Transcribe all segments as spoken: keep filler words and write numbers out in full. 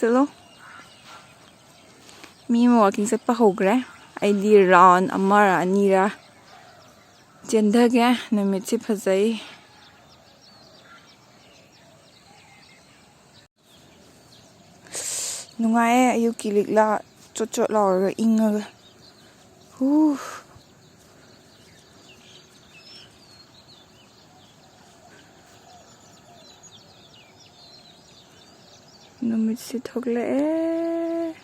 ꯆꯠꯂꯣ꯫ ꯃꯤ ꯑꯃ ꯋꯥꯀꯤꯡ ꯆꯠꯄ ꯍꯧꯈ꯭ꯔꯦ꯫ ꯑꯩꯗꯤ ꯔꯥꯎꯟ ꯑꯃꯔ ꯑꯅꯤꯔ ꯆꯦꯟꯊꯒꯦ꯫ ꯅꯨꯃꯤꯠꯁꯤ ꯐꯖꯩ꯫ ꯅꯨꯡꯉꯥꯏꯌꯦ ꯑꯌꯨꯛꯀꯤ ꯂꯤꯛꯂꯥ ꯆꯣꯠ ꯆꯣꯠ ꯂꯥꯎꯔꯒ ꯏꯪꯉꯒ꯫ ꯍꯨ꯫ ꯅꯨꯃꯤꯠꯁꯤ ꯊꯣꯛꯂꯛꯑꯦ꯫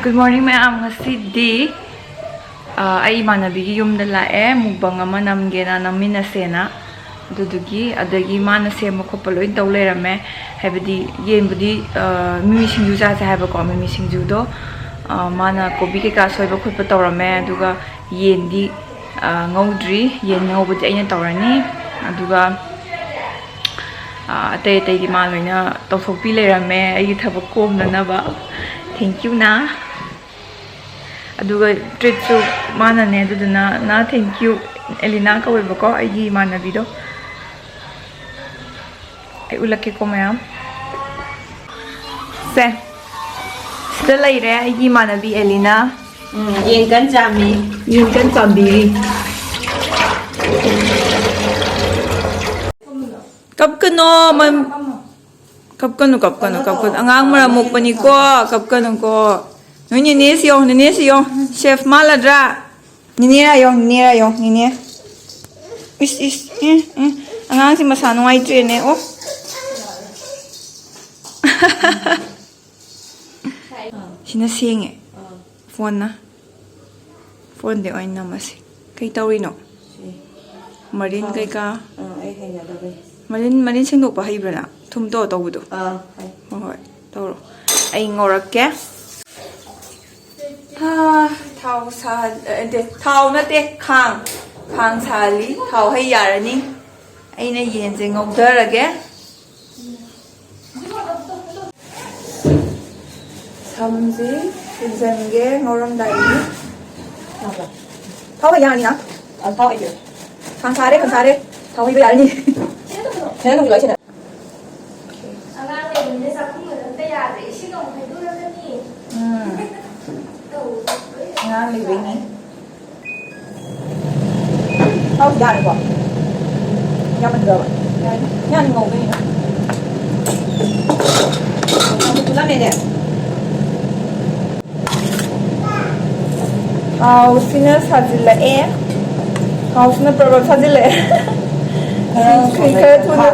Good morning ꯃꯌꯥꯝ꯫ ꯉꯁꯤꯗꯤ ꯑ, ꯑꯩ ꯏꯃꯥꯟꯅꯕꯤꯒꯤ ꯌꯨꯝꯗ ꯂꯥꯛꯑꯦ, ꯃꯨꯛꯕꯪ ꯑꯃ ꯅꯝꯒꯦꯅ, ꯅꯝꯃꯤꯟꯅꯁꯦꯅ꯫ ꯑꯗꯨꯗꯨꯒꯤ, ꯑꯗꯒꯤ ꯃꯥꯅ ꯁꯦꯝꯕ ꯈꯣꯠꯄ ꯂꯣꯏ ꯇꯧ ꯂꯩꯔꯝꯃꯦ꯫ ꯍꯥꯏꯕꯗꯤ ꯌꯦꯟꯕꯨꯗꯤ, ꯑ, ꯃꯤꯃꯤ ꯁꯤꯡꯖꯨ ꯆꯥꯁꯦ ꯍꯥꯏꯕꯀꯣ, ꯃꯤꯃꯤ ꯁꯤꯡꯖꯨꯗꯣ, ꯑ, ꯃꯥꯅ ꯀꯣꯕꯤ ꯀꯩꯀꯥ ꯁꯣꯏꯕ ꯈꯣꯠꯄ ꯇꯧꯔꯝꯃꯦ꯫ ꯑꯗꯨꯒ ꯌꯦꯟꯗꯤ, ꯑ, ꯉꯧꯗ꯭ꯔꯤ꯫ ꯌꯦꯟ ꯉꯧꯕꯗꯤ ꯑꯩꯅ ꯇꯧꯔꯅꯤ꯫ ꯑꯗꯨꯒ, ꯑ, ꯑꯇꯩ ꯑꯇꯩꯗꯤ ꯃꯥ ꯂꯣꯏꯅ ꯇꯧꯊꯣꯛꯄꯤ ꯂꯩꯔꯝꯃꯦ ꯑꯩꯒꯤ ꯊꯕꯛ ꯀꯣꯝꯅꯅꯕ꯫ Thank you ꯅꯥ꯫ ꯑꯗꯨꯒ ꯇ꯭ꯔꯤꯠꯁꯨ ꯃꯥꯅꯅꯦ꯫ ꯑꯗꯨꯗꯨꯅ ꯅꯥ, thank you꯫ ꯑꯦꯂꯤꯅꯥ ꯀꯧꯋꯦꯕꯀꯣ ꯑꯩꯒꯤ ꯏꯃꯥꯟꯅꯕꯤꯗꯣ꯫ ꯑꯩ ꯎꯠꯂꯛꯀꯦꯀꯣ ꯃꯌꯥꯝ꯫ ꯁꯦ, ꯁꯤꯗ ꯂꯩꯔꯦ ꯑꯩꯒꯤ ꯏꯃꯥꯟꯅꯕꯤ ꯑꯦꯂꯤꯅꯥ꯫ ꯎꯝ, ꯌꯦꯟ ꯀꯟ ꯆꯥꯝꯃꯤ꯫ ꯌꯦꯟ ꯀꯟ ꯆꯥꯝꯕꯤꯔꯤ꯫ ꯀꯞꯀꯅꯣ, ꯃꯝ-, ꯀꯞꯀꯅꯨ, ꯀꯞꯀꯅꯨ, ꯀꯞꯀꯅꯨ꯫ ꯑꯉꯥꯡ ꯃꯔꯝ ꯃꯣꯛꯄꯅꯤꯀꯣ, ꯀꯞꯀꯅꯨꯀꯣ꯫ ꯅꯣꯏ ꯅꯦꯅꯦꯁꯤ ꯌꯦꯡꯉꯣ, ꯅꯦꯅꯦꯁꯤ ꯌꯦꯡꯉꯣ꯫ ꯁꯦꯐ ꯃꯥꯜꯂꯗ꯭ꯔꯥ? ꯅꯦꯅꯦ ꯌꯦꯡꯉꯣ, ꯅꯦꯅꯦ ꯌꯦꯡꯉꯣ, ꯅꯦꯅꯦ꯫ ꯏꯁ, ꯏꯁ, ꯎꯝ, ꯎꯝ꯫ ꯑꯉꯥꯡꯁꯤ ꯃꯁꯥ ꯅꯨꯡꯉꯥꯏꯇ꯭ꯔꯦꯅꯦ, ꯑꯣ꯫ ꯁꯤꯅ ꯁꯦꯡꯉꯦ꯫ ꯐꯣꯟꯅ꯫ ꯐꯣꯟꯗꯤ ꯑꯣꯏꯅ ꯅꯝꯃꯁꯤ꯫ ꯀꯩ ꯇꯧꯔꯤꯅꯣ? ꯁꯤ꯫ ꯃꯔꯤꯟ ꯑꯥ꯫ ꯀꯩꯀꯥ? ꯑꯥ, ꯑꯩ ꯍꯩꯅꯗꯕꯩ꯫ ꯃꯔꯤꯟ, ꯃꯔꯤꯟ ꯁꯦꯡꯗꯣꯛꯄ ꯍꯩꯕ꯭ꯔꯥ ꯅꯪ? ꯊꯨꯝ ꯇꯧꯔ ꯇꯧꯕꯗꯣ? ꯑꯥ, ꯍꯩ꯫ ꯍꯣꯏ, ꯍꯣꯏ, ꯇꯧꯔꯣ꯫ ꯑꯩ ꯉꯧꯔꯛꯀꯦ꯫ ꯍꯥ, ꯊꯥꯎ ꯁꯥꯍꯜ-, ꯑ, ꯅꯠꯇꯦ, ꯊꯥꯎ ꯅꯠꯇꯦ, ꯈꯥꯡ꯫ ꯈꯥꯡ ꯁꯥꯍꯜꯂꯤ, ꯊꯥꯎ ꯍꯩ ꯌꯥꯔꯅꯤ꯫ ꯑꯩꯅ ꯌꯦꯟꯁꯦ ꯉꯧꯊꯔꯒꯦ꯫ ꯁꯝꯁꯤ ꯁꯤꯡꯖꯟꯒꯦ ꯉꯧꯔꯝꯗꯥꯏꯒꯤ꯫ ꯊꯥꯎ ꯍꯩ ꯌꯥꯔꯅꯤꯅ? ꯑ, ꯊꯥꯎ ꯍꯩꯕꯤꯔꯣ꯫ ꯈꯥꯡ ꯁꯥꯔꯦ, ꯈꯥꯡ ꯁꯥꯔꯦ꯫ ꯊꯥꯎ ꯍꯩꯕ ꯌꯥꯔꯅꯤ꯫ ꯁꯤꯅ ꯅꯨꯡꯁꯨ ꯂꯣꯏ ꯁꯤꯅ꯫ ꯑꯉꯥꯡ ꯂꯩꯕꯅꯤꯅ ꯆꯥꯛꯈꯨꯝꯒꯗꯣ ꯑꯝꯇ ꯌꯥꯗ꯭ꯔꯦ꯫ ꯏꯁꯤꯡ ꯑꯃꯨꯛ ꯍꯩꯗꯣꯔꯛꯀꯅꯤ꯫ ꯎꯝ꯫ ꯇꯧ-, ꯂꯣꯏ ꯑꯉꯥꯡ ꯂꯩꯕꯩꯅꯤ꯫ ꯊꯥꯎꯁꯤ ꯌꯥꯔꯦꯀꯣ? ꯌꯥꯝꯃꯟꯕ꯭ꯔꯕ? ꯌꯥꯔꯦ꯫ ꯌꯥꯅꯤ, ꯉꯧꯕꯩꯅꯤꯅ꯫ ꯄꯨꯂꯞꯅꯦꯅꯦ꯫ ꯊꯥꯎꯁꯤꯅ ꯁꯥꯖꯤꯜꯂꯛꯑꯦ꯫ ꯊꯥꯎꯁꯤꯅ ꯄ꯭ꯔꯕ ꯁꯥꯖꯤꯜꯂꯛꯑꯦ꯫ ꯁꯤ, ꯁꯤ ꯈꯔ ꯊꯨꯅ,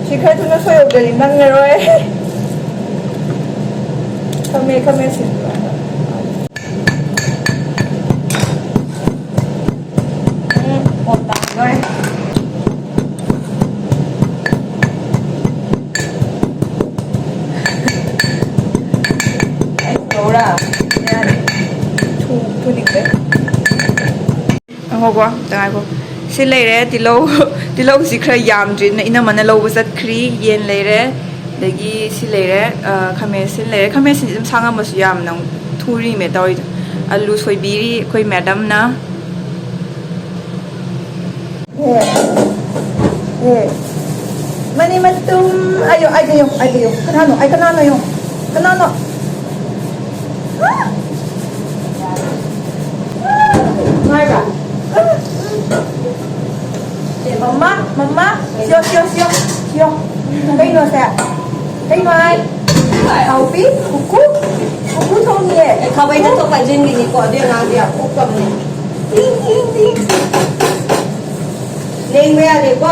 ꯁꯤ ꯈꯔ ꯊꯨꯅ ꯁꯣꯏꯍꯧꯗ꯭ꯔꯗꯤ ꯅꯪꯉꯔꯣꯏ꯫ ꯈꯪꯉꯦ, ꯈꯪꯉꯦ, ꯁꯤ꯫ ꯎꯝ, ꯑꯣ, ꯇꯥꯗꯣꯔꯦ꯫ ꯑꯩ ꯇꯧꯔꯥ? ꯌꯥꯔꯦ꯫ ꯊꯨ-, ꯊꯨꯅꯤꯡꯕꯩ꯫ ꯉꯥꯏꯈꯣꯀꯣ, ꯑꯝꯇ ꯉꯥꯏꯈꯣ꯫ ꯁꯤ ꯂꯩꯔꯦ, ꯇꯤꯜꯍꯧ꯫ ꯇꯤꯜꯍꯧꯁꯤ ꯈꯔ ꯌꯥꯝꯗ꯭ꯔꯤꯅ ꯏꯅꯝꯃꯅ ꯂꯧꯕ ꯆꯠꯈ꯭ꯔꯤ꯫ ꯌꯦꯟ ꯂꯩꯔꯦ, ꯑꯗꯒꯤ ꯁꯤ ꯂꯩꯔꯦ, ꯑ, ꯈꯥꯃꯦꯟ ꯑꯁꯤꯟ ꯂꯩꯔꯦ꯫ ꯈꯥꯃꯦꯟ ꯑꯁꯤꯟꯁꯤ ꯑꯗꯨꯝ ꯁꯥꯡꯉꯝꯕꯁꯨ ꯌꯥꯝꯅ ꯊꯨꯔꯤꯃꯦ ꯇꯧꯔꯤꯗꯣ꯫ ꯑꯂꯨ ꯁꯣꯏꯕꯤꯔꯤ ꯑꯩꯈꯣꯏ ꯃꯦꯗꯝꯅ꯫ ꯑꯦ, ꯑꯦ꯫ ꯃꯅꯤ ꯃꯇꯨꯝ꯫ ꯑꯌꯣ, ꯑꯩꯗ ꯌꯣ, ꯑꯩꯗ ꯌꯣ꯫ ꯀꯅꯥꯅꯣ? ꯑꯩ ꯀꯅꯥꯅꯣ ꯌꯣ? ꯀꯅꯥꯅꯣ? ꯅꯨꯡꯉꯥꯏꯕ꯭ꯔꯥ? ꯑꯦ, ꯃꯃꯥ, ꯃꯃꯥ꯫ ꯁꯤꯌꯣ, ꯁꯤꯌꯣ, ꯁꯤꯌꯣ, ꯁꯤꯌꯣ꯫ ꯀꯩꯅꯣ ꯁꯦ? ꯀꯩꯅꯣ ꯍꯥꯏ? ꯍꯥꯎꯄꯤ? ꯀꯨꯀꯨ? ꯀꯨꯀꯨ ꯊꯣꯡꯉꯤꯌꯦ꯫ ꯑꯦ, ꯈꯥꯕꯩꯗ ꯊꯣꯛ ꯄꯥꯏꯁꯤꯟꯈꯤꯅꯤꯀꯣ꯫ ꯑꯗꯨ ꯑꯉꯥꯡꯗꯤ ꯌꯥꯝ ꯀꯨꯞꯄꯕꯅꯦ꯫ ꯇꯤꯡ, ꯇꯤꯡ, ꯇꯤꯡ꯫ ꯂꯦꯡꯕ ꯌꯥꯗꯦꯀꯣ꯫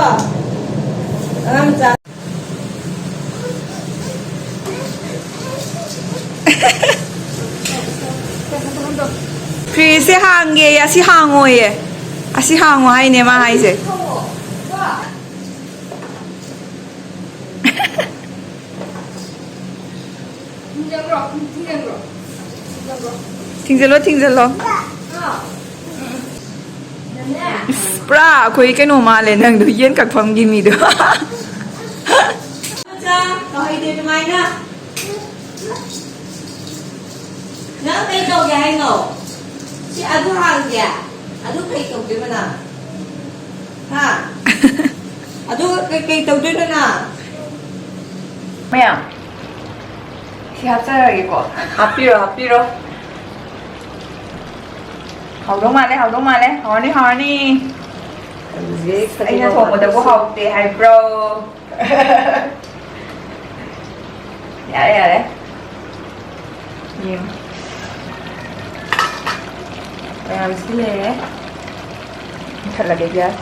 ꯑꯉꯥꯡ ꯃꯆꯥ꯫ ꯐ꯭ꯔꯤꯖꯁꯦ ꯍꯥꯡꯒꯦꯌꯦ, ꯑꯁꯤ ꯍꯥꯡꯉꯣꯌꯦ꯫ ꯑꯁꯤ ꯍꯥꯡꯉꯣ ꯍꯥꯏꯅꯦ ꯃꯥ ꯍꯥꯏꯁꯦ꯫ ꯊꯤꯡꯖꯜꯂꯣ, ꯊꯤꯡꯖꯜꯂꯣ꯫ ꯏꯁ, ꯄꯨꯔꯥ ꯑꯩꯈꯣꯏ ꯀꯩꯅꯣ ꯃꯥꯜꯂꯦ ꯅꯪꯗꯣ, ꯌꯦꯟ ꯀꯛꯐꯝꯒꯤ ꯃꯤꯗꯣ꯫ ꯃꯆꯥ, ꯇꯧꯍꯩꯗꯦ ꯑꯗꯨꯃꯥꯏꯅ꯫ ꯅꯪ ꯀꯩ ꯇꯧꯒꯦ ꯍꯥꯏꯅꯣ? ꯁꯤ ꯑꯗꯨ ꯍꯥꯡꯒꯦ? ꯑꯗꯨ ꯀꯩ ꯇꯧꯗꯣꯏꯕ ꯅꯪ? ꯍꯥ? ꯑꯗꯨ ꯀꯩꯀꯩ ꯇꯧꯗꯣꯏꯅꯣ ꯅꯪ? ꯃꯌꯥꯝ, ꯁꯤ ꯍꯥꯞꯆꯔꯒꯦꯀꯣ꯫ ꯍꯥꯞꯄꯤꯔꯣ, ꯍꯥꯞꯄꯤꯔꯣ꯫ ꯍꯥꯎꯗꯧ ꯃꯥꯜꯂꯦ, ꯍꯥꯎꯗꯧ ꯃꯥꯜꯂꯦ꯫ ꯍꯥꯎꯔꯅꯤ, ꯍꯥꯎꯔꯅꯤ꯫ ꯍꯧꯖꯤꯛ ꯑꯩꯅ ꯊꯣꯡꯕꯗꯕꯨ ꯍꯥꯎꯇꯦ ꯍꯥꯏꯕ꯭ꯔꯣ? ꯌꯥꯔꯦ, ꯌꯥꯔꯦ꯫ ꯌꯦꯡꯉꯨ꯫ ꯃꯌꯥꯝꯁꯤ ꯂꯩꯔꯦ꯫ ꯃꯨꯊꯠꯂꯒꯦ ꯒ꯭ꯌꯥꯁ꯫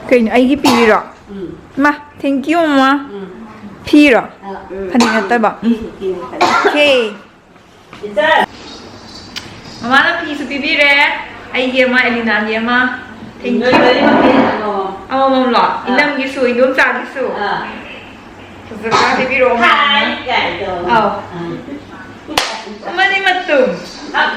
ꯀꯩꯅꯣ, ꯑꯩꯒꯤ ꯄꯤꯔꯤꯔꯣ? ꯎꯝ꯫ ꯃꯥ, thank you, ꯃꯃꯥ꯫ ꯎꯝ꯫ ꯐꯤꯔꯣ? ꯑ, ꯎꯝ꯫ ꯐꯅꯦꯛ ꯅꯠꯇꯕ꯫ ꯐꯤ, ꯐꯤ, ꯐꯤ꯫ Okay꯫ ꯏꯆꯥ꯫ ꯃꯃꯥꯅ ꯐꯤꯁꯨ ꯄꯤꯕꯤꯔꯦ꯫ ꯑꯩꯒꯤ ꯑꯃ, ꯑꯦꯂꯤꯅꯥꯒꯤ ꯑꯃ꯫ Thank you꯫ ꯅꯣꯏ ꯃꯔꯤꯃꯛꯀꯤ ꯑꯃꯃꯝ꯫ ꯑꯃꯃꯝꯂꯣ? ꯑꯥ꯫ ꯏꯅꯝꯒꯤꯁꯨ, ꯏꯗꯣꯝꯆꯥꯒꯤꯁꯨ꯫ ꯑꯥ꯫ ꯐꯖꯕ ꯄꯤꯕꯤꯔꯛꯑꯣ ꯃꯌꯥꯝꯅ꯫ ꯍꯥꯏ ꯀꯥꯏꯗꯣ꯫ ꯑꯥꯎ꯫ ꯑꯥ꯫ ꯃꯅꯤ ꯃꯇꯨꯝ꯫ ꯑꯥ꯫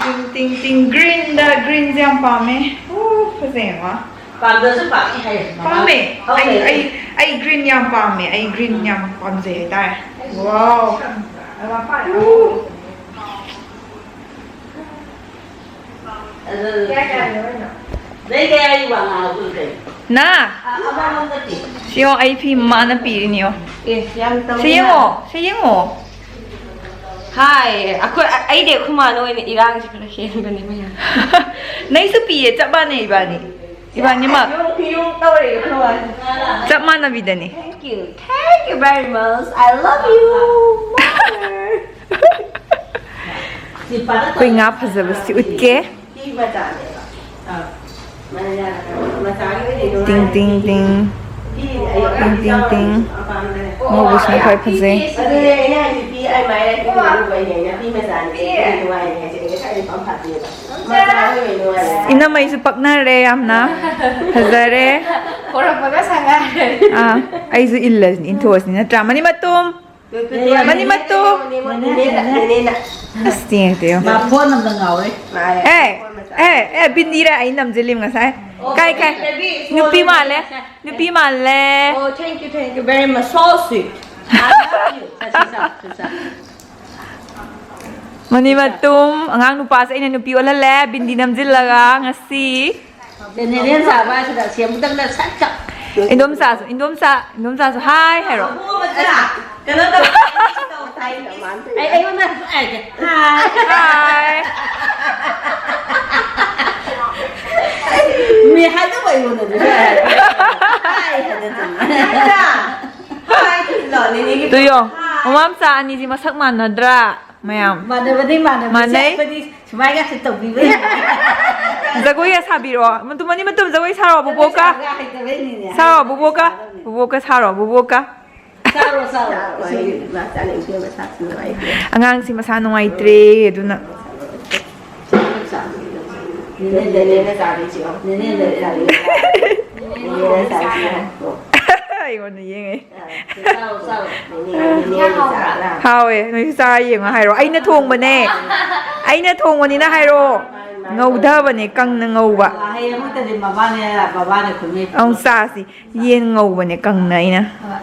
ꯇꯤꯡ, ꯇꯤꯡ, ꯇꯤꯡ꯫ Greenꯗ, greenꯁꯦ ꯌꯥꯝ ꯄꯥꯝꯃꯦ꯫ ꯑꯣ, ꯐꯖꯩ ꯑꯃ꯫ ꯄꯥꯝꯗ꯭ꯔꯁꯨ ꯄꯥꯝꯃꯤ ꯍꯥꯏꯌꯨ꯫ ꯄꯥꯝꯃꯦ꯫ ꯑꯩ, ꯑꯩ, ꯑꯩ green ꯌꯥꯝ ꯄꯥꯝꯃꯦ꯫ ꯑꯩ green ꯌꯥꯝ ꯄꯥꯝꯖꯩ ꯍꯥꯏꯇꯥꯔꯦ꯫ Wow꯫ ꯑꯗꯨ ꯅꯣꯏ ꯀꯌꯥꯒꯤ ꯋꯥ ꯉꯥꯡꯉꯛꯄꯅꯣ ꯀꯩꯅꯣ? ꯅꯥ! ꯑ-, ꯑꯃꯃꯝ ꯅꯠꯇꯦ꯫ ꯁꯤ ꯌꯦꯡꯉꯣ, ꯑꯩ ꯐꯤ ꯃꯥꯅ ꯄꯤꯔꯤꯅꯤ ꯌꯦꯡꯉꯣ꯫ ꯑꯦ, ꯌꯥꯝ ꯇꯧꯏꯅ꯫ ꯁꯤ ꯌꯦꯡꯉꯣ, ꯁꯤ ꯌꯦꯡꯉꯣ꯫ ꯍꯥꯏ, ꯑꯩꯈꯣꯏ, ꯑ-, ꯑꯩꯗꯤ ꯑꯩꯈꯣꯏ ꯃꯥꯅ ꯑꯣꯏꯅ ꯏꯔꯥꯡꯁꯦ ꯈꯔ ꯍꯦꯟꯕꯅꯦ ꯃꯌꯥꯝ꯫ ꯅꯩꯁꯨ ꯄꯤꯌꯦ, ꯆꯞ ꯃꯥꯟꯅꯩ ꯏꯕꯥꯅꯤ꯫ ꯏꯕꯥꯅꯤꯃꯛ꯫ ꯌꯨꯝ, ꯌꯨꯝ ꯇꯧꯔꯦ ꯑꯩꯈꯣꯏ ꯃꯥꯅ꯫ ꯆꯞ ꯃꯥꯟꯅꯕꯤꯗꯅꯤ꯫ Thank you, thank you very much, I love you, mother꯫ ꯑꯩꯈꯣꯏ ꯉꯥ ꯐꯖꯕꯁꯤ ꯎꯠꯀꯦ꯫ ꯇꯤꯡ, ꯇꯤꯡ, ꯇꯤꯡ꯫ ꯇꯤꯡ, ꯇꯤꯡ, ꯇꯤꯡ꯫ ꯉꯧꯕꯁꯤꯅ ꯈ꯭ꯋꯥꯏ ꯐꯖꯩ꯫ ꯏꯅꯝꯃꯩꯁꯨ ꯄꯛꯅꯔꯦ ꯌꯥꯝꯅ꯫ ꯐꯖꯔꯦ꯫ ꯄꯣꯔꯛꯄꯒ ꯁꯪꯒꯥꯏꯔꯦ꯫ ꯑꯥ, ꯑꯩꯁꯨ ꯏꯜꯂꯁꯤꯅꯤ, ꯏꯟꯊꯣꯛꯑꯁꯤꯅꯤ ꯅꯠꯇ꯭ꯔꯥ? ꯃꯅꯤ ꯃꯇꯨꯝ꯫ ꯃꯅꯤ ꯃꯇꯨꯝ꯫ ꯅꯦꯅꯦꯅ, ꯅꯦꯅꯦꯅ꯫ ꯑꯁ, ꯌꯦꯡꯉꯛꯇꯦ, ꯌꯦꯡꯉꯣ꯫ ꯃꯥ ꯐꯣꯟ ꯑꯝꯗ ꯉꯥꯎꯔꯦ꯫ ꯑꯦ, ꯑꯦ, ꯑꯦ, ꯕꯤꯟꯗꯤꯔ ꯑꯩ ꯅꯝꯁꯤꯜꯂꯤ ꯉꯁꯥꯏ꯫ ꯀꯥꯏ, ꯀꯥꯏ? ꯅꯨꯄꯤ ꯃꯥꯜꯂꯦ, ꯅꯨꯄꯤ ꯃꯥꯜꯂꯦ꯫ Oh, thank you, thank you very much, so sweet. I love you. ꯆꯠꯁꯤ, ꯆꯠꯁꯤ, ꯆꯠꯁꯤ꯫ ꯃꯅꯤ ꯃꯇꯨꯝ, ꯑꯉꯥꯡ ꯅꯨꯄꯥꯁꯦ ꯑꯩꯅ ꯅꯨꯄꯤ ꯑꯣꯜꯍꯜꯂꯦ, ꯕꯤꯟꯗꯤ ꯅꯝꯁꯤꯜꯂꯒ ꯉꯁꯤ꯫ ꯖꯦꯅꯦꯔꯦꯜ ꯁꯥꯕ ꯍꯥꯏꯁꯤꯗ ꯁꯦꯝꯕꯗꯪꯗ ꯁꯠ ꯁꯠ꯫ ꯏꯟꯗꯣꯝꯆꯥꯁꯨ, ꯏꯟꯗꯣꯝꯆꯥ, ꯏꯟꯗꯣꯝꯆꯥꯁꯨ ꯍꯥꯏ ꯍꯥꯏꯔꯣ꯫ ꯑꯕꯨꯡꯉꯣ ꯃꯆꯥ, ꯀꯩꯅꯣ ꯇꯧ꯫ ꯑꯩ, ꯑꯩꯉꯣꯟꯗ ꯍꯥꯏꯒꯦ꯫ ꯍꯥꯏ꯫ ꯍꯥꯏ꯫ ꯃꯤ ꯍꯥꯏꯗꯣꯛꯄ ꯑꯩꯉꯣꯟꯗꯗꯤ ꯍꯥꯏ ꯍꯥꯏꯗꯅ꯫ ꯃꯆꯥ, ꯍꯥꯏ ꯊꯤꯜꯂꯣ, ꯅꯦꯅꯦꯒꯤ꯫ ꯇꯨ ꯌꯣ, ꯍꯥꯏ꯫ ꯃꯃꯥ ꯃꯆꯥ ꯑꯅꯤꯁꯤ ꯃꯁꯛ ꯃꯥꯟꯅꯗ꯭ꯔꯥ? ꯃꯌꯥꯝ꯫ ꯃꯥꯟꯅꯕꯗꯤ ꯃꯥꯟꯅꯕꯁꯦ ꯃꯥꯟꯅꯩ꯫ ꯑꯩꯈꯣꯏꯗꯤ ꯁꯨꯃꯥꯏꯒ ꯁꯤ ꯇꯧꯕꯤꯕ ꯌꯥꯏ꯫ ꯖꯒꯣꯏꯒ ꯁꯥꯕꯤꯔꯣ꯫ ꯃꯇꯨꯝ ꯑꯅꯤ ꯃꯇꯨꯝ ꯖꯒꯣꯏ ꯁꯥꯔꯣ ꯖꯒꯣꯏ ꯕꯨꯕꯣꯛꯀ꯫ ꯁꯥꯕꯒ ꯍꯩꯇꯕꯩꯅꯤꯅꯦ꯫ ꯁꯥꯔꯣ ꯍꯩꯇꯕꯩ ꯕꯨꯕꯣꯛꯀ꯫ ꯁꯥꯗꯕꯅꯤ꯫ ꯕꯨꯕꯣꯛꯀ ꯁꯥꯔꯣ ꯕꯨꯕꯣꯛꯀ꯫ ꯁꯥꯔꯣ, ꯁꯥꯔꯣ꯫ ꯏꯁꯤꯡ ꯃꯆꯥ ꯂꯩ, ꯏꯁꯤꯡ ꯃꯆꯥ ꯅꯨꯡꯉꯥꯏꯇꯦ꯫ ꯑꯉꯥꯡꯁꯤ ꯃꯁꯥ ꯅꯨꯡꯉꯥꯏꯇ꯭ꯔꯦ ꯑꯗꯨꯅ꯫ ꯅꯦꯅꯦ ꯂꯩꯔꯦ꯫ ꯅꯦꯅꯦ ꯂꯩꯔꯦ꯫ ꯅꯦꯅꯦ ꯂꯩꯔꯦ꯫ ꯑꯩꯉꯣꯟꯗ ꯌꯦꯡꯉꯦ꯫ ꯍꯥꯎꯋꯦ, ꯅꯣꯏꯁꯨ ꯆꯥꯔ ꯌꯦꯡꯉꯣ ꯍꯥꯏꯔꯣ꯫ ꯑꯩꯅ ꯊꯣꯡꯕꯅꯦ꯫ ꯑꯩꯅ ꯊꯣꯡꯕꯅꯤꯅ ꯍꯥꯏꯔꯣ꯫ ꯉꯧꯊꯕꯅꯦ, ꯀꯪꯅ ꯉꯧꯕ꯫ ꯍꯌꯦꯡꯃꯛꯇꯗꯤ ꯃꯕꯥꯅꯦ, ꯕꯕꯥꯅꯦ ꯈꯨꯟꯅꯤ꯫ ꯑꯃꯨꯛ ꯆꯥꯁꯤ꯫ ꯌꯦꯟ ꯉꯧꯕꯅꯦ ꯀꯪꯅ ꯑꯩꯅ꯫ ꯍꯣꯏ꯫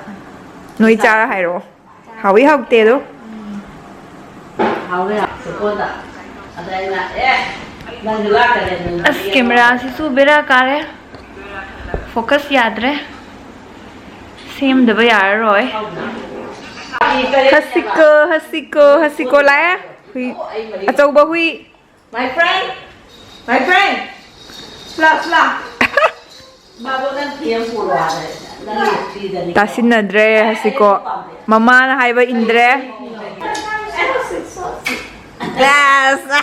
ꯅꯣꯏ ꯆꯥꯔ ꯍꯥꯏꯔꯣ꯫ ꯍꯥꯎꯏ ꯍꯥꯎꯇꯦ ꯑꯗꯣ꯫ ꯍꯥꯎꯔꯦ ꯌꯥꯝ ꯆꯦꯀꯣꯟꯗ꯫ ꯑꯗ ꯑꯩꯅ, "ꯑꯦ, ꯅꯪꯁꯨ ꯂꯥꯛꯀꯅꯤ ꯑꯗꯨꯝ ꯑꯁ, ꯀꯦꯃꯦꯔꯥꯁꯤꯁꯨ ꯕꯦꯔꯥ ꯀꯥꯔꯦ꯫ ꯐꯣꯀꯁ ꯌꯥꯗ꯭ꯔꯦ꯫ ꯁꯦꯝꯗꯕ ꯌꯥꯔꯔꯣꯏ꯫ ꯍꯁꯤꯀꯣ, ꯍꯁꯤꯀꯣ, ꯍꯁꯤꯀꯣ ꯂꯥꯛꯑꯦ꯫ ꯍꯨꯏ, ꯑꯆꯧꯕ ꯍꯨꯏ꯫ My friend, my friend, Sheela, Sheela. ꯃꯥꯗꯣ ꯅꯪ ꯐꯤ ꯑꯃ ꯄꯨꯔꯛꯑꯣ ꯍꯥꯏꯔꯦ꯫ ꯅꯪꯒꯤ ꯐꯤꯗꯅꯤ꯫ ꯇꯥꯁꯤꯟꯅꯗ꯭ꯔꯦ ꯍꯁꯤꯀꯣ꯫ ꯃꯃꯥꯅ ꯍꯥꯏꯕ ꯏꯟꯗ꯭ꯔꯦ꯫ ꯁꯦꯁ꯫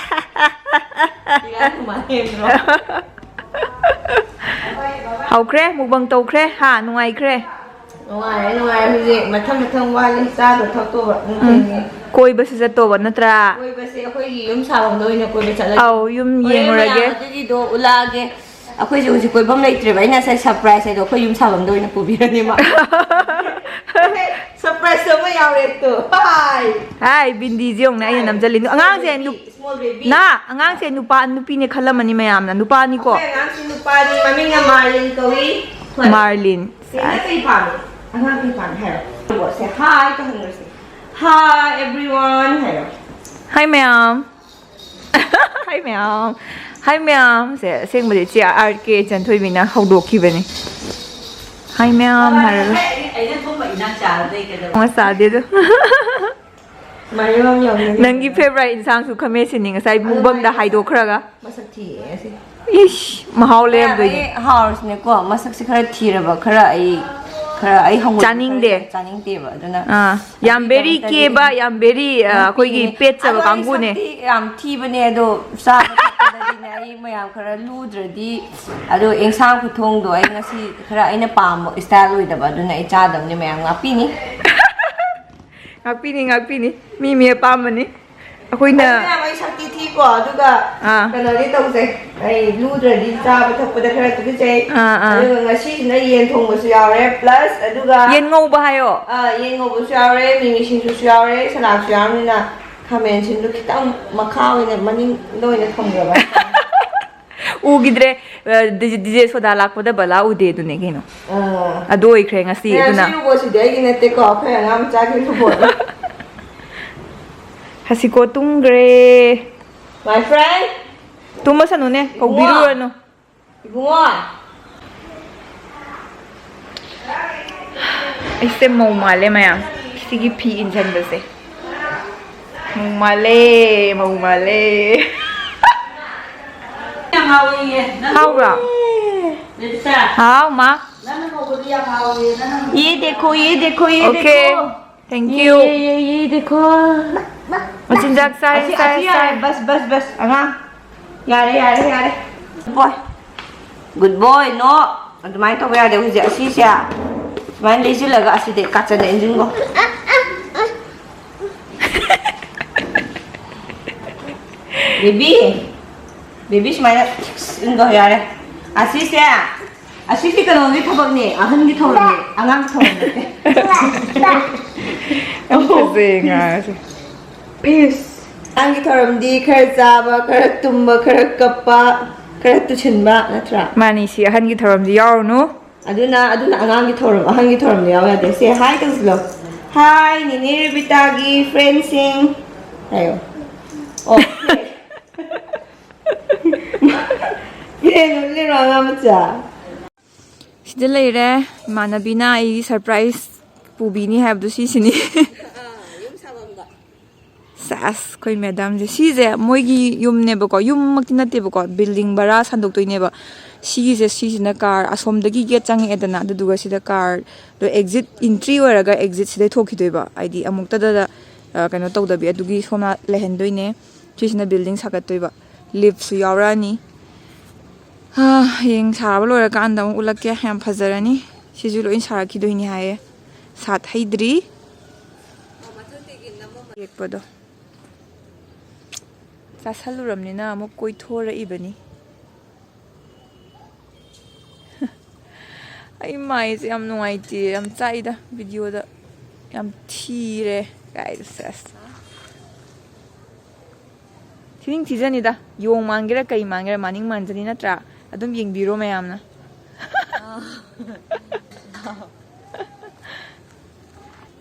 ꯍꯧꯈ꯭ꯔꯦ, ꯃꯨꯛꯕꯪ ꯇꯧꯈ꯭ꯔꯦ꯫ ꯍꯥ, ꯅꯨꯡꯉꯥꯏꯈ꯭ꯔꯦ꯫ ꯅꯨꯡꯉꯥꯏꯔꯦ, ꯅꯨꯡꯉꯥꯏꯔꯦ꯫ ꯍꯧꯖꯤꯛ ꯃꯊꯪ ꯃꯊꯪ ꯋꯥꯠꯂꯤ꯫ ꯆꯥꯗꯧ ꯊꯛꯇꯧꯕ꯫ ꯎꯝ꯫ ꯀꯣꯏꯕꯁꯨ ꯆꯠꯇꯧꯕ ꯅꯠꯇ꯭ꯔꯥ? ꯀꯣꯏꯕꯁꯦ ꯑꯩꯈꯣꯏꯒꯤ ꯌꯨꯝ ꯁꯥꯐꯝꯗ ꯑꯣꯏꯅ ꯀꯣꯏꯕ ꯆꯠꯂꯒꯦ꯫ ꯑꯧ, ꯌꯨꯝ ꯍꯣꯔꯦꯟ ꯌꯦꯡꯉꯨꯔꯒꯦ꯫ ꯃꯌꯥꯝ ꯑꯗꯨꯒꯤꯗꯣ ꯎꯠꯂꯛꯑꯒꯦ꯫ ꯑꯩꯈꯣꯏꯁꯦ ꯍꯧꯖꯤꯛ ꯀꯣꯏꯐꯝ ꯂꯩꯇ꯭ꯔꯦꯕ꯫ ꯑꯩꯅ ꯉꯁꯥꯏ ꯁꯔꯄ꯭ꯔꯥꯏꯁ ꯍꯥꯏꯗꯣ ꯑꯩꯈꯣꯏ ꯌꯨꯝ ꯁꯥꯐꯝꯗ ꯑꯣꯏꯅ ꯄꯨꯕꯤꯔꯅꯤ ꯃꯥ꯫ ꯁꯔꯄ꯭ꯔꯥꯏꯁ ꯑꯃ ꯌꯥꯎꯔꯦ ꯇꯨ꯫ ꯍꯥꯏ꯫ ꯍꯥꯏ, ꯕꯤꯟꯗꯤꯁꯦ ꯌꯦꯡꯉꯨꯅꯦ, ꯑꯩꯅ ꯅꯝꯖꯜꯂꯤ꯫ ꯑꯉꯥꯡꯁꯦ ꯅꯨ-, ꯁ꯭ꯃꯣꯜ ꯕꯦꯕꯤ꯫ ꯅꯥ, ꯑꯉꯥꯡꯁꯦ ꯅꯨꯄꯥ, ꯅꯨꯄꯤꯅꯦ ꯈꯜꯂꯝꯃꯅꯤ ꯃꯌꯥꯝꯅ꯫ ꯅꯨꯄꯥꯅꯤꯀꯣ꯫ ꯑꯩꯈꯣꯏ ꯑꯉꯥꯡꯁꯤ ꯅꯨꯄꯥꯅꯤ, ꯃꯃꯤꯡꯅ ꯃꯥꯔꯂꯤꯟ ꯀꯧꯏ꯫ ꯍꯣꯏ꯫ ꯃꯥꯔꯂꯤꯟ꯫ ꯁꯦꯡꯅ ꯀꯩ ꯄꯥꯝꯃꯤ? ꯑꯉꯥꯡ ꯀꯩ ꯄꯥꯝꯃꯤ ꯍꯥꯏꯔꯣ꯫ ꯁꯦ ꯍꯥꯏ ꯇꯧꯍꯟꯈ꯭ꯔꯁꯦ꯫ Hi everyone ꯍꯥꯏꯔꯣ꯫ ꯍꯥꯏ ꯃꯌꯥꯝ꯫ ꯍꯥꯏ ꯃꯌꯥꯝ꯫ ꯍꯥꯏ ꯃꯌꯥꯝꯁꯦ ꯑꯁꯦꯡꯕꯗꯤ ꯆꯦ ꯑꯥꯔ ꯀꯦ ꯆꯟꯊꯣꯏꯕꯤꯅ ꯍꯧꯗꯣꯛꯈꯤꯕꯅꯤ꯫ ꯍꯥꯏ ꯃꯌꯥꯝ ꯍꯥꯏꯔꯒ꯫ ꯑꯩꯅ ꯊꯣꯡꯕ ꯏꯟꯖꯥꯡ ꯆꯥꯗꯣꯏ ꯀꯩꯗꯧꯔꯒꯦ? ꯑꯃ ꯆꯥꯗꯦ ꯑꯗꯨ꯫ ꯃꯔꯝ ꯌꯥꯝ ꯌꯥꯎꯅꯤꯡꯉꯤ꯫ ꯅꯪꯒꯤ ꯐꯦꯚꯣꯔꯥꯏꯠ ꯏꯟꯁꯥꯡꯁꯨ ꯈꯥꯃꯦꯟ ꯁꯤꯟꯅꯤ ꯉꯁꯥꯏ ꯃꯨꯛꯕꯪꯗ ꯍꯥꯏꯗꯣꯛꯈ꯭ꯔꯒ꯫ ꯃꯁꯛ ꯊꯤꯌꯦ ꯑꯁꯤ꯫ ꯏꯁ, ꯃꯍꯥꯎ ꯂꯩꯔꯝꯗꯣꯏꯅꯦ꯫ ꯑꯩ ꯍꯥꯎꯔꯁꯨꯅꯦꯀꯣ, ꯃꯁꯛꯁꯦ ꯈꯔ ꯊꯤꯔꯕ, ꯈꯔ ꯑꯩ, ꯈꯔ ꯑꯩ ꯍꯪꯒꯣꯏꯕ ꯈꯔ ꯆꯥꯅꯤꯡꯗꯦ꯫ ꯂꯩ, ꯆꯥꯅꯤꯡꯗꯦꯕ꯫ ꯑꯗꯨꯅ ꯑꯥ, ꯌꯥꯝ very ꯀꯦꯕ, ꯌꯥꯝ very, ꯑ, ꯑꯩꯈꯣꯏꯒꯤ ꯄꯦꯠꯆꯕ ꯑꯗꯣ ꯑꯩ ꯀꯥꯡꯕꯨꯅꯦ꯫ ꯁꯛꯇꯤ ꯌꯥꯝ ꯊꯤꯕꯅꯦ, ꯑꯗꯣ ꯆꯥꯕ ꯊꯛꯄꯗꯗꯤꯅꯦ ꯑꯩ ꯃꯌꯥꯝ ꯈꯔ ꯂꯨꯗ꯭ꯔꯗꯤ, ꯑꯗꯣ ꯑꯦꯟꯁꯥꯡ ꯈꯨꯊꯣꯡꯗꯣ ꯑꯩ ꯉꯁꯤ ꯈꯔ ꯑꯩꯅ ꯄꯥꯝꯕ style ꯑꯣꯏꯗꯕ, ꯑꯗꯨꯅ ꯑꯩ ꯆꯥꯗꯕꯅꯦ, ꯃꯌꯥꯝ ꯉꯥꯛꯄꯤꯅꯤ꯫ ꯉꯥꯛꯄꯤꯅꯤ, ꯉꯥꯛꯄꯤꯅꯤ꯫ ꯃꯤ ꯃꯤ ꯑꯄꯥꯝꯕꯅꯤ꯫ ꯑꯩꯈꯣꯏꯅ ꯑꯗꯨ ꯃꯌꯥꯝ ꯑꯩ ꯁꯛꯇꯤ ꯊꯤꯀꯣ, ꯑꯗꯨꯒ ꯑꯥ꯫ ꯀꯩꯅꯣꯗꯤ ꯇꯧꯖꯩ꯫ ꯑꯩ ꯂꯨꯗ꯭ꯔꯗꯤ ꯆꯥꯕ ꯊꯛꯄꯗ ꯈꯔ ꯇꯨꯀꯠꯆꯩ꯫ ꯑꯥ, ꯑꯥ꯫ ꯑꯗꯨꯒ ꯉꯁꯤꯁꯤꯅ ꯌꯦꯟ ꯊꯣꯡꯕꯁꯨ ꯌꯥꯎꯔꯦ, plus ꯑꯗꯨꯒ ꯌꯦꯟ ꯉꯧꯕ ꯍꯥꯏꯌꯣ꯫ ꯑꯥ, ꯌꯦꯟ ꯉꯧꯕꯁꯨ ꯌꯥꯎꯔꯦ, ꯃꯤꯃꯤ ꯁꯤꯡꯖꯨꯁꯨ ꯌꯥꯎꯔꯦ, ꯁꯂꯥꯗꯁꯨ ꯌꯥꯎꯔꯕꯅꯤꯅ ꯈꯥꯃꯦꯟ ꯑꯁꯤꯟꯕꯗꯨ ꯈꯤꯇꯪ ꯃꯈꯥ ꯑꯣꯏꯅ ꯃꯅꯤꯡꯗ ꯑꯣꯏꯅ ꯊꯝꯈ꯭ꯔꯕ ꯍꯥꯏꯇꯥꯔꯦ꯫ ꯎꯈꯤꯗ꯭ꯔꯦ꯫ ꯑ, ꯗꯤ-, ꯗꯤꯖꯦ ꯁꯣꯗꯥ ꯂꯥꯛꯄꯗ ꯕꯂꯥ ꯎꯗꯦ ꯑꯗꯨꯅꯦ ꯀꯩꯅꯣ꯫ ꯑꯥ꯫ ꯑꯗꯨ ꯑꯣꯏꯈ꯭ꯔꯦ ꯉꯁꯤ, ꯃꯌꯥꯝ, ꯑꯗꯨꯅ꯫ ꯁꯤ ꯔꯣꯕꯣꯠꯁꯤꯗꯤ ꯑꯩꯒꯤ ꯅꯠꯇꯦꯀꯣ, ꯑꯩꯈꯣꯏ ꯑꯉꯥꯡ ꯃꯆꯥꯒꯤ ꯔꯣꯕꯣꯠꯅꯤ꯫ ꯍꯁꯤꯀꯣ ꯇꯨꯝꯈ꯭ꯔꯦ꯫ My friend꯫ ꯇꯨꯝꯃꯁꯅꯨꯅꯦ, ꯏꯕꯨꯡꯉꯣ꯫ ꯀꯧꯕꯤꯔꯨꯔꯅꯨ꯫ ꯏꯕꯨꯡꯉꯣ꯫ ꯑꯩꯁꯦ ꯃꯧ ꯃꯥꯜꯂꯦ ꯃꯌꯥꯝ, ꯁꯤꯒꯤ ꯐꯤ ꯏꯟꯁꯤꯟꯕꯁꯦ꯫ ꯃꯧ ꯃꯥꯜꯂꯦ, ꯃꯧ ꯃꯥꯜꯂꯦ꯫ ꯌꯥꯝ ꯍꯥꯎꯋꯦꯌꯦ꯫ ꯅꯪ ꯍꯥꯎꯕ꯭ꯔꯣ? ꯂꯤꯂꯤꯁꯥ꯫ ꯍꯥꯎ, ꯃꯥ꯫ ꯅꯪꯅ ꯉꯧꯕꯗꯤ ꯌꯥꯝ ꯍꯥꯎꯋꯦꯌꯦ, ꯅꯪꯅ ꯉꯧꯕꯗꯤ ꯌꯥꯝ ꯍꯥꯎꯋꯦ꯫ ꯌꯦ ꯗꯦꯈꯣ, ꯌꯦ ꯗꯦꯈꯣ, ꯌꯦ ꯗꯦꯈꯣ꯫ Okay. Thank you. ꯌꯦ, ꯌꯦ, ꯌꯦ, ꯌꯦ ꯗꯦꯈꯣ꯫ ꯃꯆꯤꯟꯖꯥꯛ ꯆꯥꯏ, ꯑꯁꯤ, ꯆꯥꯏ, ꯑꯁꯤ ꯌꯥꯔꯦ, ꯆꯥꯏ꯫ ꯕꯁ, ꯕꯁ, ꯕꯁ, ꯑꯉꯥꯡ꯫ ꯌꯥꯔꯦ, ꯌꯥꯔꯦ, ꯌꯥꯔꯦ꯫ Good boy꯫ Good boy, no꯫ ꯑꯗꯨꯃꯥꯏꯅ ꯇꯧꯕ ꯌꯥꯗꯦ ꯍꯧꯖꯤꯛ꯫ ꯑꯁꯤꯁꯦ ꯁꯨꯃꯥꯏꯅ ꯂꯩꯁꯤꯜꯂꯒ ꯑꯁꯤꯗꯤ ꯀꯥꯆꯟꯗ ꯏꯟꯁꯤꯟꯈꯣ꯫ ꯕꯦꯕꯤ, ꯕꯦꯕꯤ ꯁꯨꯃꯥꯏꯅ ꯏꯟꯈꯣ, ꯌꯥꯔꯦ꯫ ꯑꯁꯤꯁꯦ, ꯑꯁꯤꯗꯤ ꯀꯩꯅꯣꯒꯤ ꯊꯕꯛꯅꯦ, ꯑꯍꯟꯒꯤ ꯊꯧꯔꯝꯅꯦ, ꯑꯉꯥꯡꯒꯤ ꯊꯧꯔꯝ ꯅꯠꯇꯦ꯫ ꯌꯥꯝ ꯐꯖꯩ ꯉꯥꯡꯉꯁꯦ꯫ Peace. ꯑꯉꯥꯡꯒꯤ ꯊꯧꯔꯝꯗꯤ ꯈꯔ ꯆꯥꯕ, ꯈꯔ ꯇꯨꯝꯕ, ꯈꯔ ꯀꯞꯄ, ꯈꯔ ꯇꯨꯁꯤꯟꯕ ꯅꯠꯇ꯭ꯔꯥ? ꯃꯥꯅꯤ, ꯁꯤ ꯑꯍꯟꯒꯤ ꯊꯧꯔꯝꯗꯤ ꯌꯥꯎꯔꯨꯅꯨ꯫ ꯑꯗꯨꯅ, ꯑꯗꯨꯅ ꯑꯉꯥꯡꯒꯤ ꯊꯧꯔꯝ, ꯑꯍꯟꯒꯤ ꯊꯧꯔꯝꯗꯤ ꯌꯥꯎ ꯌꯥꯗꯦ꯫ Say hi ꯇꯧꯁꯤꯜꯂꯣ꯫ Hi, ꯅꯦꯅꯦ ꯔꯦꯕꯤꯇꯥꯒꯤ friendꯁꯤꯡ꯫ ꯍꯥꯏꯌꯣ꯫ ꯑꯣ꯫ ꯀꯩꯅꯣ ꯂꯩꯔꯣ ꯑꯉꯥꯡ ꯃꯆꯥ? ꯁꯤꯗ ꯂꯩꯔꯦ꯫ ꯏꯃꯥꯟꯅꯕꯤꯅ ꯑꯩꯒꯤ ꯁꯔꯄ꯭ꯔꯥꯏꯁ ꯄꯨꯕꯤꯅꯤ ꯍꯥꯏꯕꯗꯨ ꯁꯤꯁꯤꯅꯤ꯫ ꯁꯦꯁ, ꯑꯩꯈꯣꯏ ꯃꯦꯗꯥꯝꯁꯦ꯫ ꯁꯤꯁꯦ ꯃꯣꯏꯒꯤ ꯌꯨꯝꯅꯦꯕꯀꯣ, ꯌꯨꯝꯃꯛꯇꯤ ꯅꯠꯇꯦꯕꯀꯣ, ꯕꯤꯜꯗꯤꯡ ꯚꯔꯥ ꯁꯟꯗꯣꯛꯇꯣꯏꯅꯦꯕ꯫ ꯁꯤꯒꯤꯁꯦ, ꯁꯤꯁꯤꯅ ꯀꯥꯔ ꯑꯁꯣꯝꯗꯒꯤ ꯒꯦꯠ ꯆꯪꯉꯛꯑꯦꯗꯅ, ꯑꯗꯨꯗꯨꯒ ꯁꯤꯗ ꯀꯥꯔꯗꯣ ꯑꯦꯛꯖꯤꯠ, ꯏꯟꯇ꯭ꯔꯤ ꯑꯣꯏꯔꯒ ꯑꯦꯛꯖꯤꯠ ꯁꯤꯗꯩ ꯊꯣꯛꯈꯤꯗꯣꯏꯕ, ꯍꯥꯏꯗꯤ ꯑꯃꯨꯛꯇꯗ, ꯑ, ꯀꯩꯅꯣ ꯇꯧꯗꯕꯤ꯫ ꯑꯗꯨꯒꯤ ꯁꯣꯝꯅ ꯂꯩꯍꯟꯗꯣꯏꯅꯦ꯫ ꯁꯤꯁꯤꯅ ꯕꯤꯜꯗꯤꯡ ꯁꯥꯒꯠꯇꯣꯏꯕ, ꯂꯤꯐꯁꯨ ꯌꯥꯎꯔꯛꯑꯅꯤ꯫ ꯍꯥ, ꯍꯌꯦꯡ ꯁꯥꯕ ꯂꯣꯏꯔꯀꯥꯟꯗ ꯑꯃꯨꯛ ꯎꯠꯂꯛꯀꯦ꯫ ꯌꯥꯝ ꯐꯖꯔꯅꯤ꯫ ꯁꯤꯁꯨ ꯂꯣꯏ ꯁꯥꯔꯛꯈꯤꯗꯣꯏꯅꯤ ꯍꯥꯏꯌꯦ꯫ ꯁꯥꯠ ꯍꯩꯗ꯭ꯔꯤ꯫ ꯌꯦꯛꯄꯗꯣ꯫ ꯆꯥꯁꯜꯂꯨꯔꯕꯅꯤꯅ ꯑꯃꯨꯛ ꯀꯣꯏꯊꯣꯔꯛꯏꯕꯅꯤ꯫ ꯑꯩ ꯃꯥꯏꯁꯦ ꯌꯥꯝ ꯅꯨꯡꯉꯥꯏꯇꯦ, ꯌꯥꯝ ꯆꯥꯛꯏꯗ ꯚꯤꯗꯤꯑꯣꯗ꯫ ꯌꯥꯝ ꯊꯤꯔꯦ ꯀꯥꯏꯗ, ꯁꯦꯁ꯫ ꯊꯤꯅꯤꯡ ꯊꯤꯖꯅꯤꯗ, ꯌꯣꯡ ꯃꯥꯟꯒꯦꯔꯥ ꯀꯩ ꯃꯥꯟꯒꯦꯔꯥ ꯃꯥꯅꯤꯡ ꯃꯥꯟꯖꯅꯤ ꯅꯠꯇ꯭ꯔꯥ? ꯑꯗꯨꯝ ꯌꯦꯡꯕꯤꯔꯣ ꯃꯌꯥꯝꯅ꯫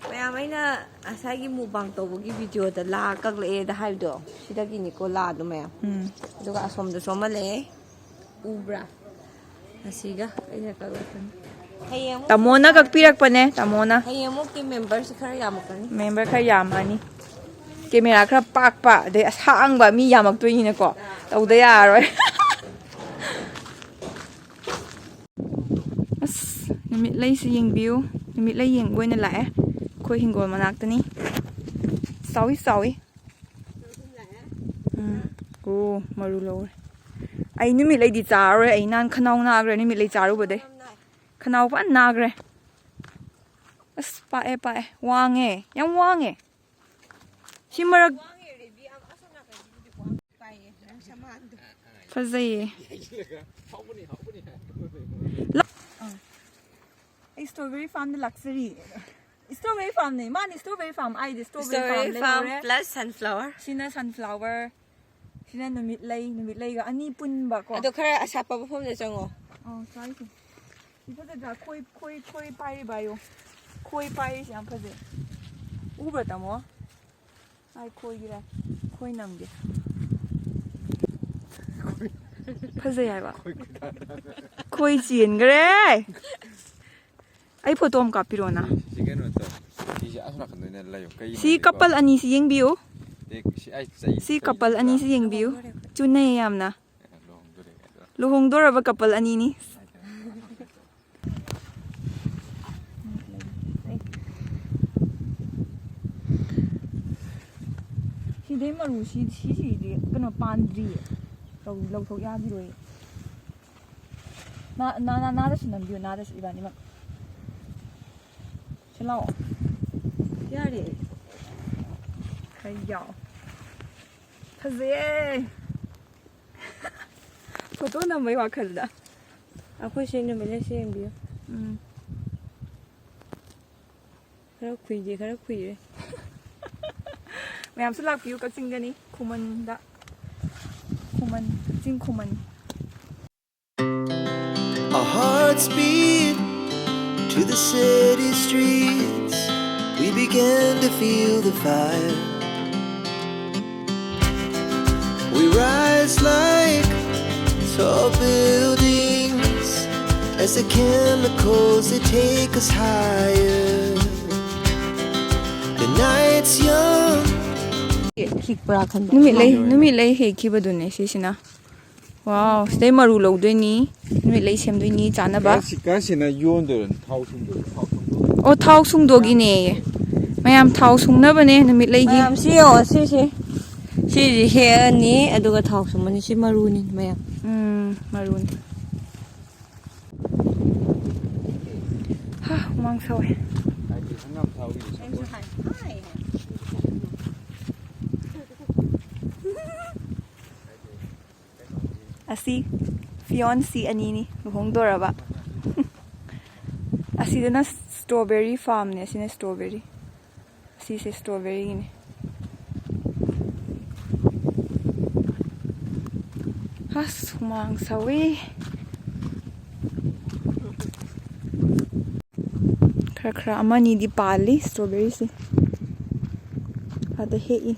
ꯃꯌꯥꯝ, ꯑꯩꯅ ꯉꯁꯥꯏꯒꯤ ꯃꯨꯛꯕꯥꯡ ꯇꯧꯕꯒꯤ ꯚꯤꯗꯤꯑꯣꯗ ꯂꯥ ꯀꯛꯂꯛꯑꯦꯗ ꯍꯥꯏꯕꯗꯣ, ꯁꯤꯗꯒꯤꯅꯤꯀꯣ ꯂꯥꯗꯣ ꯃꯌꯥꯝ꯫ ꯎꯝ꯫ ꯑꯗꯨꯒ ꯑꯁꯣꯝꯗꯁꯨ ꯑꯃ ꯂꯩꯌꯦ, ꯎꯕ꯭ꯔꯥ? ꯑꯁꯤꯒ ꯑꯩꯅ ꯀꯛꯂꯛꯄꯅꯤ꯫ ꯍꯌꯦꯡ ꯑꯃꯨꯛ ꯇꯥꯃꯣꯅ ꯀꯛꯄꯤꯔꯛꯄꯅꯦ, ꯇꯥꯃꯣꯅ꯫ ꯍꯌꯦꯡ ꯑꯃꯨꯛꯇꯤ ꯃꯦꯝꯕꯔꯁꯤ ꯈꯔ ꯌꯥꯝꯃꯛꯀꯅꯤ꯫ ꯃꯦꯝꯕꯔ ꯈꯔ ꯌꯥꯝꯃꯅꯤ꯫ ꯀꯦꯃꯦꯔꯥ ꯈꯔ ꯄꯥꯛꯄ, ꯑꯗꯩ ꯑꯁꯥꯡꯕ ꯃꯤ ꯌꯥꯝꯃꯛꯇꯣꯏꯅꯤꯅꯀꯣ, ꯇꯧꯗ ꯌꯥꯔꯔꯣꯏ꯫ ꯑꯁ, ꯅꯨꯃꯤꯠꯂꯩꯁꯤ ꯌꯦꯡꯕꯤꯌꯨ꯫ ꯅꯨꯃꯤꯠꯂꯩ ꯌꯦꯡꯕ ꯑꯣꯏꯅ ꯂꯥꯛꯑꯦ꯫ ꯑꯩꯈꯣꯏ ꯍꯤꯡꯒꯣꯜ ꯃꯅꯥꯛꯇꯅꯤ꯫ ꯆꯥꯎꯏ, ꯆꯥꯎꯏ꯫ ꯎꯝ꯫ ꯑꯣ, ꯃꯔꯨ ꯂꯧꯔꯦ꯫ ꯑꯩ ꯅꯨꯃꯤꯠꯂꯩꯗꯤ ꯆꯥꯔꯔꯣꯏ꯫ ꯑꯩ ꯅꯍꯥꯟ ꯈꯅꯥꯎ ꯅꯥꯈ꯭ꯔꯦ ꯅꯨꯃꯤꯠꯂꯩ ꯆꯥꯔꯨꯕꯗꯩ꯫ ꯈꯅꯥꯎ ꯐꯖꯅ ꯅꯥꯈ꯭ꯔꯦ꯫ ꯑꯁ, ꯄꯥꯛꯑꯦ, ꯄꯥꯛꯑꯦ꯫ ꯋꯥꯡꯉꯦ꯫ ꯌꯥꯝ ꯋꯥꯡꯉꯦ꯫ ꯁꯤ ꯃꯔꯛ ꯐꯖꯩꯌꯦ꯫ ꯑꯩ strawberry farmꯗ ꯂꯥꯛꯆꯔꯤ꯫ Strawberry farmꯅꯦ꯫ ꯃꯥꯅꯤ strawberry farm꯫ ꯑꯩꯗꯤ strawberry farm strawberry farm ꯂꯩꯍꯧꯔꯦ꯫ Plus sunflower꯫ ꯁꯤꯅ sunflower꯫ ꯁꯤꯅ ꯅꯨꯃꯤꯠꯂꯩ꯫ ꯅꯨꯃꯤꯠꯂꯩꯒ ꯑꯅꯤ ꯄꯨꯟꯕ ꯀꯣ꯫ ꯑꯗꯣ ꯈꯔ ꯑꯁꯥꯞꯄ ꯃꯐꯝꯗ ꯆꯪꯉꯣ꯫ ꯑꯣ, ꯁ꯭ꯋꯥꯏꯁꯦ꯫ ꯁꯤ ꯐꯖꯗ꯭ꯔꯥ? ꯈꯣꯏ, ꯈꯣꯏ, ꯈꯣꯏ ꯄꯥꯏꯔꯤꯕ ꯌꯣ꯫ ꯈꯣꯏ ꯄꯥꯏꯔꯤꯁꯦ ꯌꯥꯝ ꯐꯖꯩ꯫ ꯎꯕ꯭ꯔꯥ, ꯇꯥꯃꯣ? ꯑꯩ ꯈꯣꯏꯒꯤꯔ? ꯈꯣꯏ ꯅꯝꯒꯦ꯫ ꯐꯖꯩ ꯍꯥꯏꯕ꯫ ꯈꯣꯏ ꯆꯦꯟꯈ꯭ꯔꯦ꯫ ꯑꯩ ꯐꯣꯇꯣ ꯑꯃ ꯀꯥꯞꯄꯤꯔꯣꯅ꯫ ꯁꯤ ꯀꯩꯅꯣ ꯇꯧ꯫ ꯁꯤꯁꯦ ꯑꯁꯣꯝ ꯅꯥꯀꯟꯗ ꯑꯣꯏꯅ ꯂꯩꯌꯣ꯫ ꯀꯩꯒꯤꯅꯣ ꯁꯤ ꯍꯥꯏꯗꯤꯀꯣ, ꯀꯄꯜ ꯑꯅꯤꯁꯤ ꯌꯦꯡꯕꯤꯌꯨ꯫ ꯑꯦ, ꯁꯤ ꯑꯩ ꯆꯩ, ꯁꯤ ꯆꯩ ꯀꯄꯜ ꯂꯩꯕ꯭ꯔꯥ? ꯑꯅꯤꯁꯤ ꯌꯦꯡꯕꯤꯌꯨ꯫ ꯆꯨꯅꯩ ꯌꯥꯝꯅ꯫ ꯂꯨꯍꯣꯡꯗꯣꯔꯦ ꯑꯗꯣ꯫ ꯂꯨꯍꯣꯡꯗꯣꯔꯕ ꯀꯄꯜ ꯑꯅꯤꯅꯤ꯫ ꯁꯤꯗꯩ ꯃꯔꯨ ꯁꯤ, ꯁꯤꯁꯤꯗꯤ ꯀꯩꯅꯣ ꯄꯥꯟꯗ꯭ꯔꯤꯌꯦ꯫ ꯂꯧ-, ꯂꯧꯊꯣꯛ ꯌꯥꯈꯤꯔꯣꯏꯌꯦ꯫ ꯅꯥ-, ꯅꯥ-, ꯅꯥ-, ꯅꯥꯗꯁꯨ ꯅꯝꯕꯤꯌꯨ, ꯅꯥꯗꯁꯨ ꯏꯕꯥꯅꯤꯃꯛ꯫ ꯁꯤ ꯂꯥꯛꯑꯣ꯫ ꯌꯥꯔꯦ꯫ ꯈꯔ ꯌꯥꯎ꯫ ꯐꯖꯩꯌꯦ꯫ ꯐꯣꯇꯣ ꯅꯝꯕꯩ ꯋꯥꯈꯜꯗ꯫ ꯑꯩꯈꯣꯏ ꯁꯤ ꯅꯨꯃꯤꯠ ꯂꯩꯁꯤ ꯌꯦꯡꯕꯤꯌꯨ꯫ ꯎꯝ꯫ ꯈꯔ ꯈꯨꯏꯒꯦ, ꯈꯔ ꯈꯨꯏꯔꯦ꯫ ꯃꯌꯥꯝꯁꯨ ꯂꯥꯛꯄꯤꯌꯨ ꯀꯛꯆꯤꯡꯗꯅꯤ, ꯈꯨꯃꯟꯗ꯫ ꯈꯨꯃꯟ, ꯀꯛꯆꯤꯡ ꯈꯨꯃꯟ꯫ Our hearts beat to the city streets. We begin to feel the fire. We rise like tall buildings as the chemicals, they take us higher. The night's young. ꯈꯤꯛꯄ꯭ꯔꯥ ꯈꯟꯕ꯫ ꯅꯨꯃꯤꯠ ꯂꯩ, ꯅꯨꯃꯤꯠ ꯂꯩ ꯍꯦꯛꯈꯤꯕꯗꯨꯅꯦ ꯁꯤꯁꯤꯅ꯫ ꯋꯥꯎ, ꯁꯤꯗꯩ ꯃꯔꯨ ꯂꯧꯗꯣꯏꯅꯤ, ꯅꯨꯃꯤꯠ ꯂꯩ ꯁꯦꯝꯗꯣꯏꯅꯤ ꯆꯥꯅꯕ꯫ ꯀꯥꯏꯁꯤ-, ꯀꯥꯏꯁꯤꯅ ꯌꯣꯟꯗꯣꯏꯔꯣ? ꯊꯥꯎ ꯁꯨꯡꯗꯣꯏꯔꯣ? ꯊꯥꯎ ꯁꯨꯡꯗꯣꯏꯔꯣ? ꯑꯣ, ꯊꯥꯎ ꯁꯨꯡꯗꯣꯛꯏꯅꯦ꯫ ꯃꯌꯥꯝ ꯊꯥꯎ ꯁꯨꯡꯅꯕꯅꯦ ꯅꯨꯃꯤꯠ ꯂꯩꯒꯤ꯫ ꯃꯌꯥꯝ ꯁꯤ ꯌꯦꯡꯉꯣ, ꯁꯤꯁꯦ꯫ ꯁꯤꯁꯦ ꯍꯦꯛꯑꯅꯤ, ꯑꯗꯨꯒ ꯊꯥꯎ ꯁꯨꯝꯕꯅꯤ꯫ ꯁꯤ ꯃꯔꯨꯅꯤ ꯃꯌꯥꯝ꯫ ꯎꯝ, ꯃꯔꯨꯅꯤ꯫ ꯍꯥ, ꯍꯨꯃꯥꯡ ꯁꯧꯋꯦ꯫ ꯍꯥꯏꯗꯤ ꯍꯪꯒꯥꯝ ꯊꯥꯎꯒꯤ ꯁꯪꯒꯣꯝ꯫ ꯑꯁꯤ ꯐꯤꯌꯣꯟꯁꯤ ꯑꯅꯤꯅꯤ ꯂꯨꯍꯣꯡꯗꯣꯔꯕ꯫ ꯑꯁꯤꯗꯅ strawberry farmꯅꯦ, ꯑꯁꯤꯅ strawberry꯫ ꯑꯁꯤꯁꯦ strawberryꯒꯤꯅꯦ꯫ ꯑꯁ, ꯍꯨꯃꯥꯡ ꯁꯧꯋꯤ꯫ ꯈꯔ ꯈꯔ ꯑꯃꯅꯤꯗꯤ ꯄꯥꯜꯂꯤ strawberryꯁꯦ꯫ ꯑꯗ ꯍꯦꯛꯏ꯫